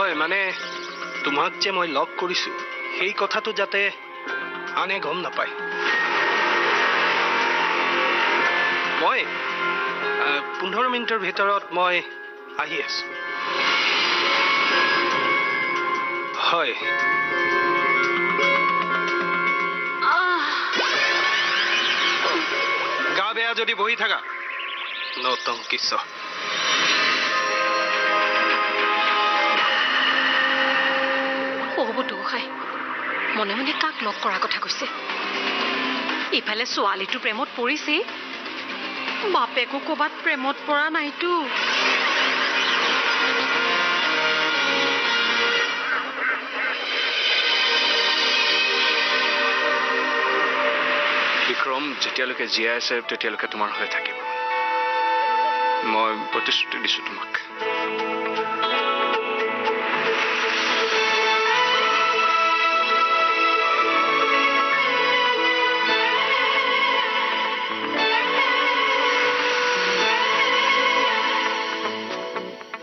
হয়, মানে তোমাক যে মই লগ কৰিছো সেই কথাটো যাতে আনে গম নাপায়। মই 15 মিনিটৰ ভিতৰত মই আহি আছো। হয়, গা বেয়া যদি বহি থাকা। নতংকিছ। মনে মনে কাক লগ কৰাৰ কথা কৈছে? ইফালে ছোৱালীটো প্ৰেমত পৰিছেই, বাপেকো ক'ৰবাত প্ৰেমত পৰা নাইতো। বিক্ৰম যেতিয়ালৈকে জীয়াই আছে তেতিয়ালৈকে তোমাৰ হৈ থাকিব, মই প্ৰতিশ্ৰুতি দিছো তোমাক।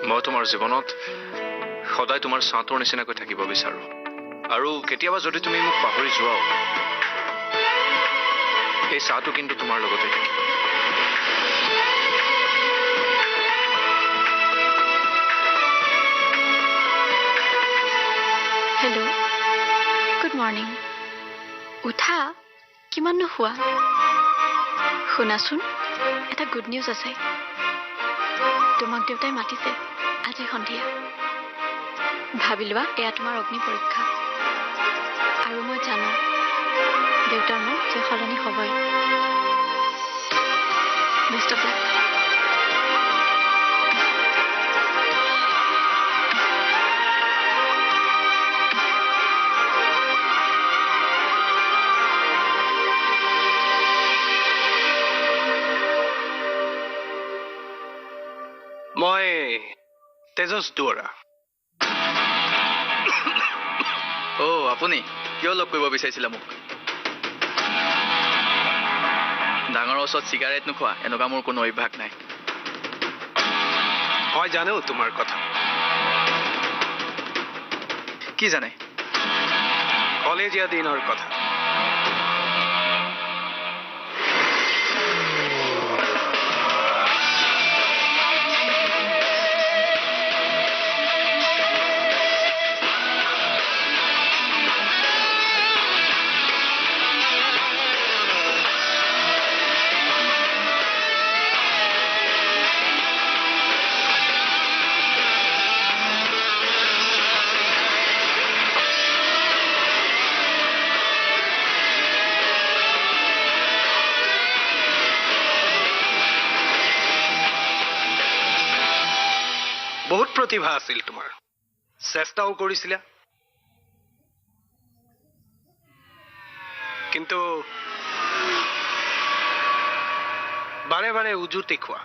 মই তোমাৰ জীৱনত সদায় তোমাৰ ছাঁটোৰ নিচিনাকৈ থাকিব বিচাৰো, আৰু কেতিয়াবা যদি তুমি মোক পাহৰি যোৱাও, এই ছাঁটো কিন্তু তোমাৰ লগতে থাকিব। Hello', good morning. উঠা, কিমাননো শোৱা? শুনাচোন, এটা গুড নিউজ আছে। তোমাক দেউতাই মাতিছে আজি সন্ধিয়া। ভাবি লোৱা এয়া তোমাৰ অগ্নি পৰীক্ষা, আৰু মই জানো দেউতাৰ মন যে সলনি হ'বই। Best of luck. মই তেজস দুৱৰা। অ' আপুনি কিয় লগ কৰিব বিচাৰিছিলে মোক? ডাঙৰৰ ওচৰত চিগাৰেট নোখোৱা এনেকুৱা মোৰ কোনো অভ্যাস নাই। মই জানো তোমাৰ কথা। কি জানে? কলেজীয়া দিনৰ কথা। বহুত প্ৰতিভা আছিল তোমাৰ, চেষ্টাও কৰিছিলা, কিন্তু বাৰে বাৰে উজুতি খোৱা।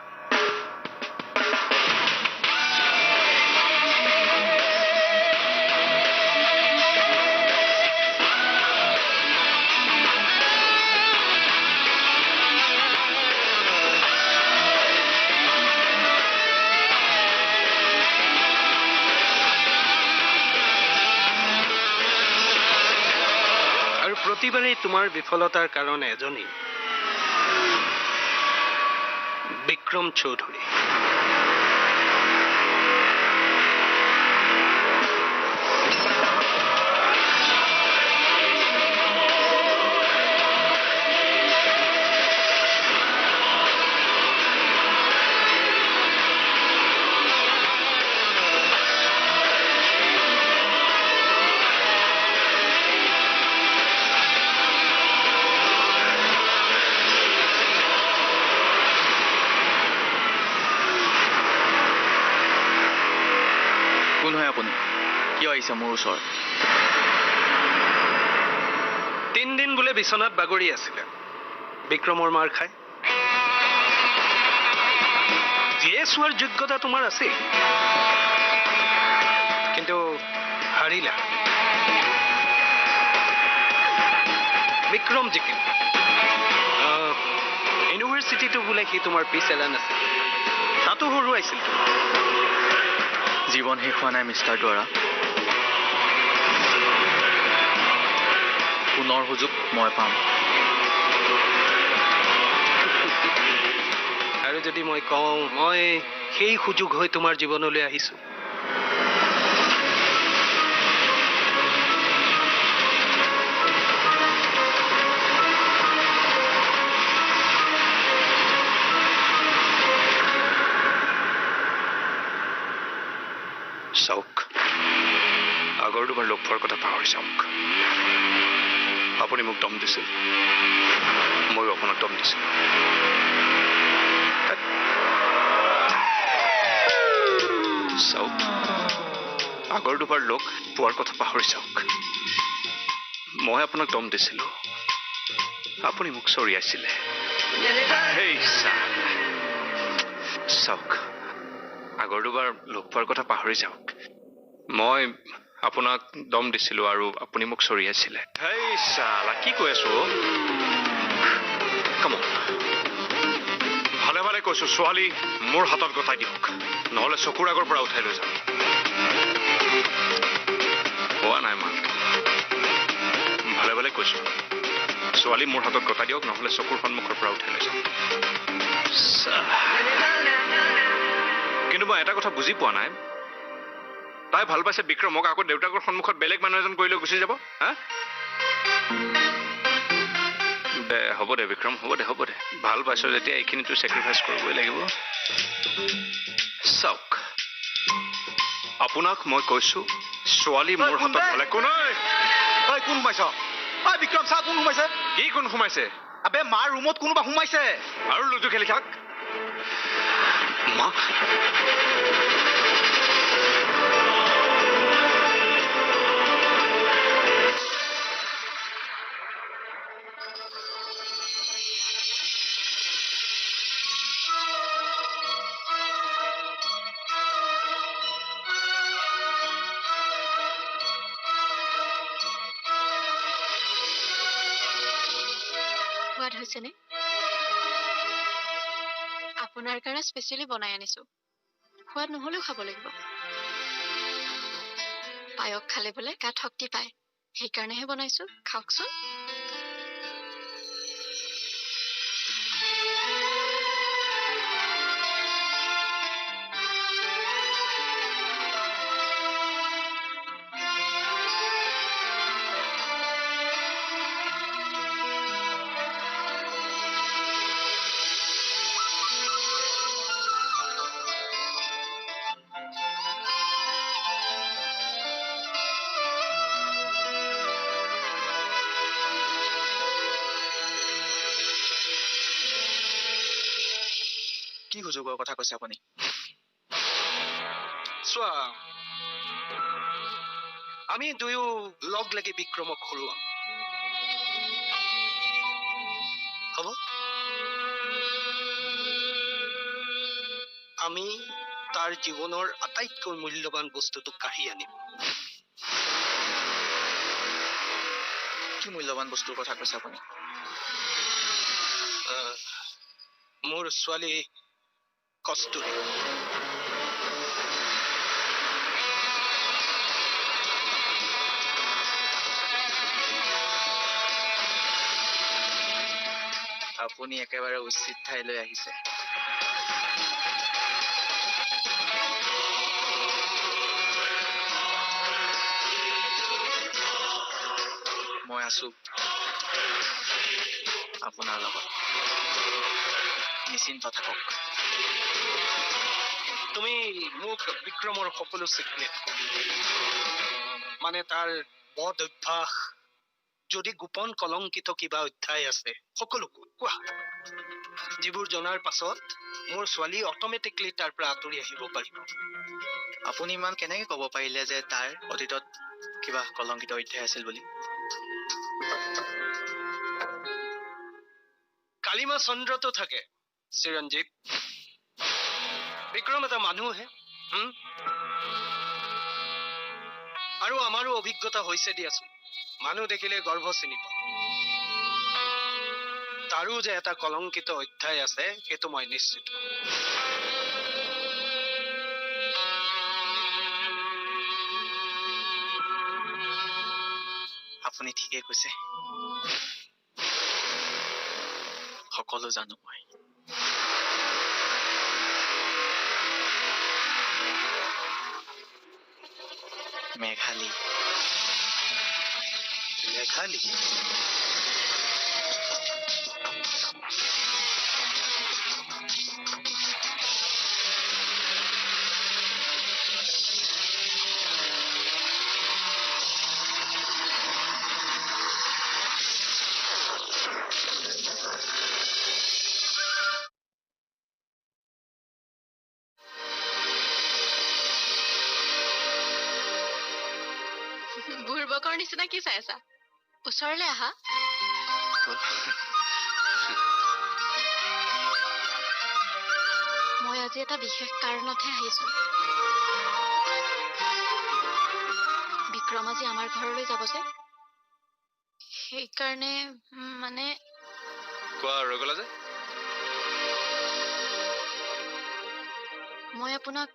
প্ৰতিবাৰেই তোমাৰ বিফলতাৰ কাৰণ এজনী, বিক্ৰম চৌধুৰী। কোন হয় আপুনি? কিয় আহিছে মোৰ ওচৰত? 3 দিন বোলে বিচনাত বাগৰি আছিলে বিক্ৰমৰ মাৰ খাই। যিয়ে চোৱাৰ যোগ্যতা তোমাৰ আছিল, কিন্তু হাৰিলা। বিক্ৰম জিকিল। ইউনিভাৰ্চিটিটো বোলে সি তোমাৰ পিছ এলা নাছিল, তাতো হৰুৱাইছিল। জীৱন শেষ হোৱা নাই মিষ্টাৰ দুৱাৰা। পুনৰ সুযোগ মই পাম। আৰু যদি মই কওঁ মই সেই সুযোগ হৈ তোমাৰ জীৱনলৈ আহিছো। চাওক, আগৰ দুবাৰ লগ পোৱাৰ কথা পাহৰি যাওক। আপুনি মোক দম দিছিল, ময়ো আপোনাক দম দিছিলোঁ। চাওক, আগৰ দুবাৰ লগ পোৱাৰ কথা পাহৰি যাওক। মই আপোনাক দম দিছিলোঁ, আপুনি মোক চৰিয়াইছিলে। চাওক, আগৰ দুবাৰ লগ পোৱাৰ কথা পাহৰি যাওক। মই আপোনাক দম দিছিলোঁ আৰু আপুনি মোক চৰিয়াইছিলে। হেই চালা, কি কৈ আছো? ভালে ভালে কৈছো, ছোৱালী মোৰ হাতত গতাই দিয়ক, নহ'লে চকুৰ আগৰ পৰা উঠাই লৈ যাম। হোৱা নাই মাক, ভালে ভালে কৈছো, ছোৱালী মোৰ হাতত গতাই দিয়ক, নহ'লে চকুৰ সন্মুখৰ পৰা উঠাই লৈ যাম। কিন্তু মই এটা কথা বুজি পোৱা নাই, তাই ভাল পাইছে বিক্ৰমক, আকৌ দেউতাকৰ সন্মুখত বেলেগ মানুহ এজন কৰি লৈ গুচি যাব। হা দে, হ'ব দে বিক্ৰম, হ'ব দে, হ'ব দে, ভাল পাইছ যেতিয়া এইখিনিতো চেক্ৰিফাইচ কৰিবই লাগিব। চাওক, আপোনাক মই কৈছো, ছোৱালী মোৰ হাতত হ'লে কোন কোন সোমাইছ? বিক্ৰম চা, কোন সোমাইছে? কি কোন সোমাইছে? আবে মাৰ ৰুমত কোনোবা সোমাইছে। আৰু লুডু খেলি থাক। মা, সোৱাদ হৈছেনে? আপোনাৰ কাৰণে স্পেচিয়েলি বনাই আনিছো। সোৱাদ নহ'লেও খাব লাগিব। পায়স খালে বোলে গাত শক্তি পায়, সেইকাৰণেহে বনাইছো। খাওকচোন। কি সুযোগৰ কথা কৈছে আপুনি? চোৱা, আমি দুয়ো লগ লাগি বিক্ৰমক হৰুৱাম। হ'ব, আমি তাৰ জীৱনৰ আটাইতকৈ মূল্যৱান বস্তুটো কাঢ়ি আনিম। কি মূল্যৱান বস্তুৰ কথা কৈছে আপুনি? মোৰ ছোৱালী কস্তুৰী। আপুনি একেবাৰে উচিত ঠাইলৈ আহিছে। মই আছো আপোনাৰ লগত, নিশ্চিন্ত থাকক। তুমি মোক বিক্ৰমৰ সকলো চিক্ৰেট, মানে তাৰ বদ অভ্যাস, যদি গোপন কলংকিত কিবা অধ্যায় আছে, সকলো কোৱা, যিবোৰ জনাৰ পাছত মোৰ ছোৱালী অট'মেটিকলি তাৰ পৰা আঁতৰি আহিব পাৰিব। আপুনি ইমান কেনেকে ক'ব পাৰিলে যে তাৰ অতীতত কিবা কলংকিত অধ্যায় আছিল বুলি? কালিমা চন্দ্ৰটো থাকে চিৰঞ্জীৱ। বিক্ৰম এটা মানুহহে, আৰু আমাৰো অভিজ্ঞতা হৈছে দিয়াচোন, মানুহ দেখিলে গৰ্ভ চিনি পাওঁ। তাৰো যে এটা কলংকিত অধ্যায় আছে সেইটো মই নিশ্চিত। আপুনি ঠিকেই কৈছে, সকলো জানো মই। মেঘালী। মেঘালী? বুৰ্বকৰ নিচিনা কি চাই আছা? ওচৰলৈ আহা। মই আজি এটা বিশেষ কাৰণতহে আহিছো। বিক্ৰম আজি আমাৰ ঘৰলৈ যাব যে, সেইকাৰণে মানে। কোৱা, ৰৈ গ'লা যে? মই আপোনাক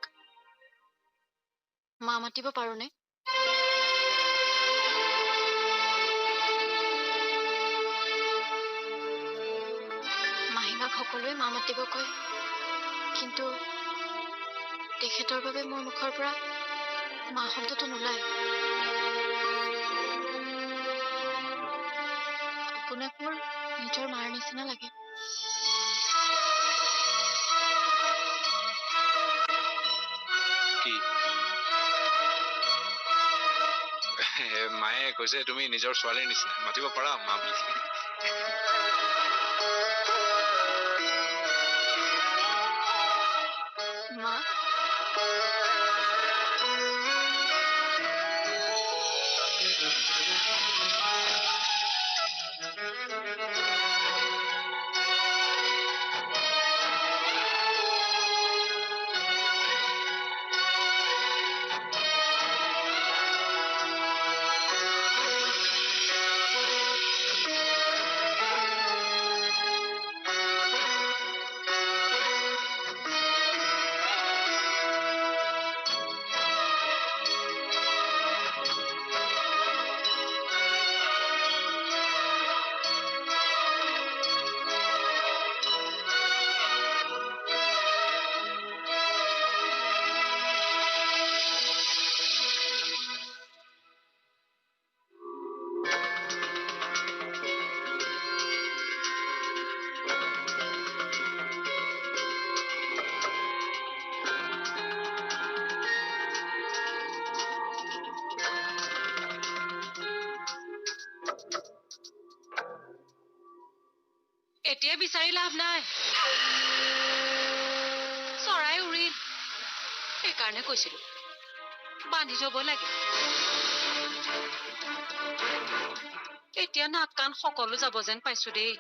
মা মাতিব পাৰোনে? মাহীমাক সকলোৱে মা মাতিব কয়, কিন্তু তেখেতৰ বাবে মোৰ মুখৰ পৰা মা শব্দটো নোলায়। আপোনাক মোৰ নিজৰ মাৰ নিচিনা লাগে। কি মায়ে কৈছে তুমি নিজৰ ছোৱালীৰ নিচিনা, মাতিব পাৰা মা বুলি। মা, এতিয়া বিচাৰি লাভ নাই, চৰাই উৰিল। সেইকাৰণে কৈছিলো বান্ধি থব লাগে। এতিয়া নাক কাণ সকলো যাব যেন পাইছো দেই।